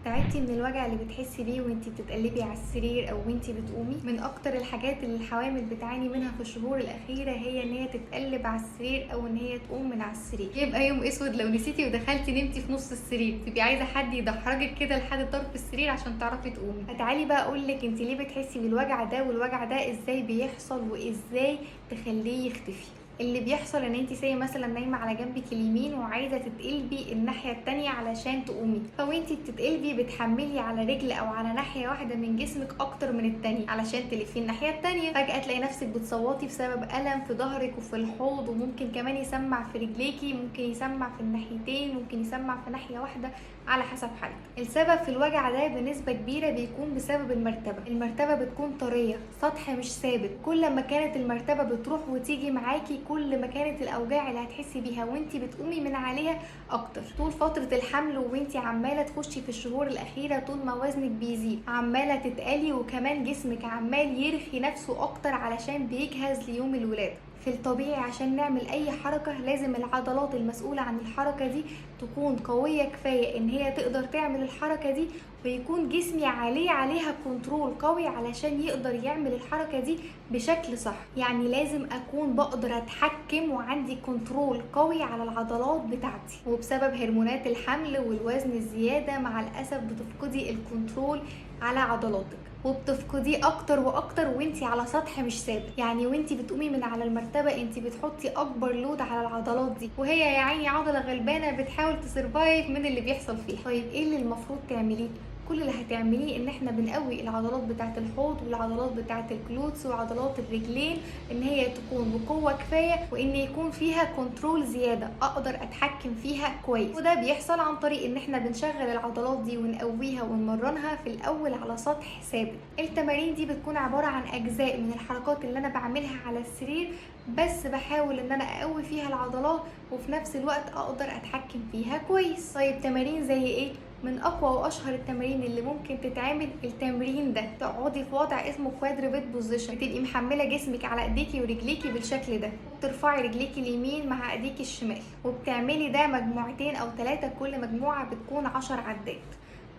تعبتي من الوجع اللي بتحسي بيه وانتي بتتقلبي على السرير او وانتي بتقومي؟ من اكتر الحاجات اللي الحوامل بتعاني منها في الشهور الاخيرة هي ان هي تتقلب على السرير او ان هي تقوم من على السرير. يبقى يوم اسود لو نسيتي ودخلتي نمتي في نص السرير، تبقي عايزه حد يدحرجك كده لحد طرف السرير عشان تعرفي تقومي. فتعالي بقى اقول لك انت ليه بتحسي بالوجع ده، والوجع ده ازاي بيحصل وازاي تخليه يختفي. اللي بيحصل ان انت زي مثلا نايمة على جنبك اليمين وعايزه تتقلبي الناحية التانية علشان تقومي، فوانتي بتتقلبي بتحملي على رجل او على ناحية واحدة من جسمك اكتر من التانية علشان تلفي الناحية التانية. فجاة تلاقي نفسك بتصوتي بسبب الم في ظهرك وفي الحوض، وممكن كمان يسمع في رجليكي، ممكن يسمع في الناحيتين، ممكن يسمع في ناحية واحدة على حسب حالتك. السبب في الوجع ده بنسبة كبيرة بيكون بسبب المرتبة. المرتبة بتكون طرية، سطح مش ثابت. كل ما كانت المرتبة بتروح وتيجي معاكي كل ما كانت الاوجاع اللي هتحسي بيها وانتي بتقومي من عليها اكتر. طول فترة الحمل وانتي عماله تخشي في الشهور الاخيرة، طول ما وزنك بيزيد عماله تتقلي، وكمان جسمك عمال يرخي نفسه اكتر علشان بيجهز ليوم الولادة. في الطبيعي عشان نعمل اي حركة لازم العضلات المسؤولة عن الحركة دي تكون قوية كفاية ان هي تقدر تعمل الحركة دي، ويكون جسمي عليها control قوي علشان يقدر يعمل الحركة دي بشكل صح. يعني لازم اكون بقدر اتحكم وعندي control قوي على العضلات بتاعتي. وبسبب هرمونات الحمل والوزن الزيادة مع الاسف بتفقدي ال control على عضلاتك، وبتفقديه اكتر واكتر وانتي على سطح مش ثابت. يعني وانتي بتقومي من على المرتبة انتي بتحطي اكبر load على العضلات دي، وهي يا عيني عضلة غلبانه بتحاول ت survive من اللي بيحصل فيها. طيب ايه اللي المفروض تعمليه؟ كل اللي هتعمليه ان احنا بنقوي العضلات بتاعه الحوض والعضلات بتاعه ال glutes وعضلات الرجلين ان هي تكون بقوة كفاية، وان يكون فيها control زيادة اقدر اتحكم فيها كويس. وده بيحصل عن طريق ان احنا بنشغل العضلات دي ونقويها ونمرنها في الاول على سطح ثابت. التمارين دي بتكون عبارة عن اجزاء من الحركات اللي انا بعملها على السرير، بس بحاول ان انا اقوي فيها العضلات وفي نفس الوقت اقدر اتحكم فيها كويس. طيب تمارين زي ايه؟ من اقوى واشهر التمارين اللي ممكن تتعمل التمرين ده، تقعدي في وضع اسمه quadruped position، تبقي محمله جسمك على ايديكي ورجليكي بالشكل ده، وبترفعي رجليكي اليمين مع ايديكي الشمال، وبتعملي ده مجموعتين او 3، كل مجموعة بتكون 10 عدات.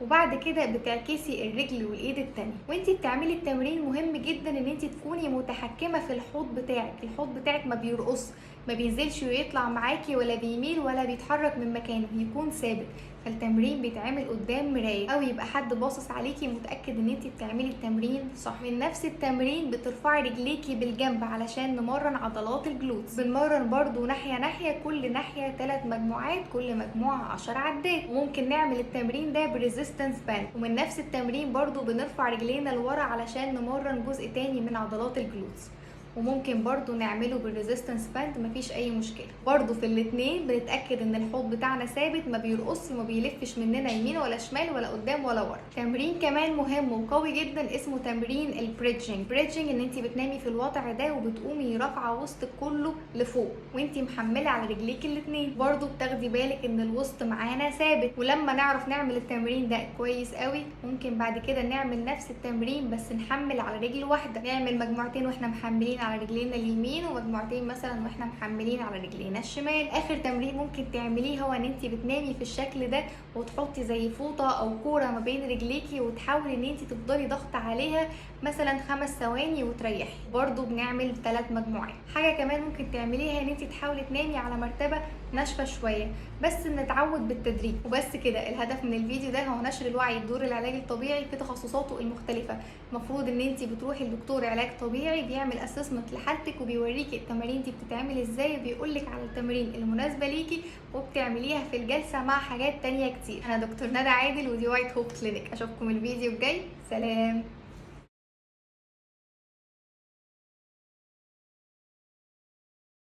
وبعد كده بتعكسي الرجل والايد التانية. وانتي بتعملي التمرين مهم جدا ان انتي تكوني متحكمه في الحوض بتاعك. الحوض بتاعك ما بيرقص، ما بينزلش ويطلع معاكي ولا بيميل ولا بيتحرك من مكانه، يكون ثابت. فالتمرين بيتعمل قدام مراية او يبقى حد باصص عليكي متاكد ان انتي بتعملي التمرين صح. من نفس التمرين بترفعي رجليكي بالجنب علشان نمرن عضلات ال glutes. بنمرن برضو ناحية ناحية، كل ناحية 3 مجموعات، كل مجموعة 10 عدات. وممكن نعمل التمرين ده ب resistance band. ومن نفس التمرين برضو بنرفع رجلينا لورا علشان نمرن جزء تاني من عضلات ال glutes، وممكن برضو نعمله بال resistance band، مفيش اي مشكلة. برضو في الاتنين بنتاكد ان الحوض بتاعنا ثابت، ما بيرقصش وما بيلفش مننا يمين ولا شمال ولا قدام ولا ورا. تمرين كمان مهم وقوي جدا اسمه تمرين ال bridging. bridging ان انت بتنامي في الوضع ده وبتقومي رافعه وسطك كله لفوق وانت محمله على رجليك الاتنين. برضو بتاخدي بالك ان الوسط معانا ثابت. ولما نعرف نعمل التمرين ده كويس قوي ممكن بعد كده نعمل نفس التمرين بس نحمل على رجل واحدة، نعمل مجموعتين واحنا محملين على رجلينا اليمين، ومجموعتين مثلا واحنا محملين على رجلينا الشمال. اخر تمرين ممكن تعمليه هو ان انت بتنامي في الشكل ده وتحطي زي فوطه او كورة ما بين رجليكي، وتحاولي ان انت تفضلي ضغط عليها مثلا 5 ثواني وتريحي. برضو بنعمل 3 مجموعات. حاجة كمان ممكن تعمليها ان انت تحاولي تنامي على مرتبه ناشفة شوية، بس نتعود بالتدريج. وبس كده. الهدف من الفيديو ده هو نشر الوعي بدور العلاج الطبيعي في تخصصاته المختلفة. المفروض ان انت بتروحي لدكتور علاج طبيعي بيعمل assessment لحالتك وبيوريكي التمارين دي بتتعمل ازاي، وبيقولك على التمارين المناسبة ليكي وبتعمليها في الجلسة مع حاجات تانية كتير. انا دكتور ندى عادل ودي White Hope Clinic. اشوفكم الفيديو الجاي. سلام.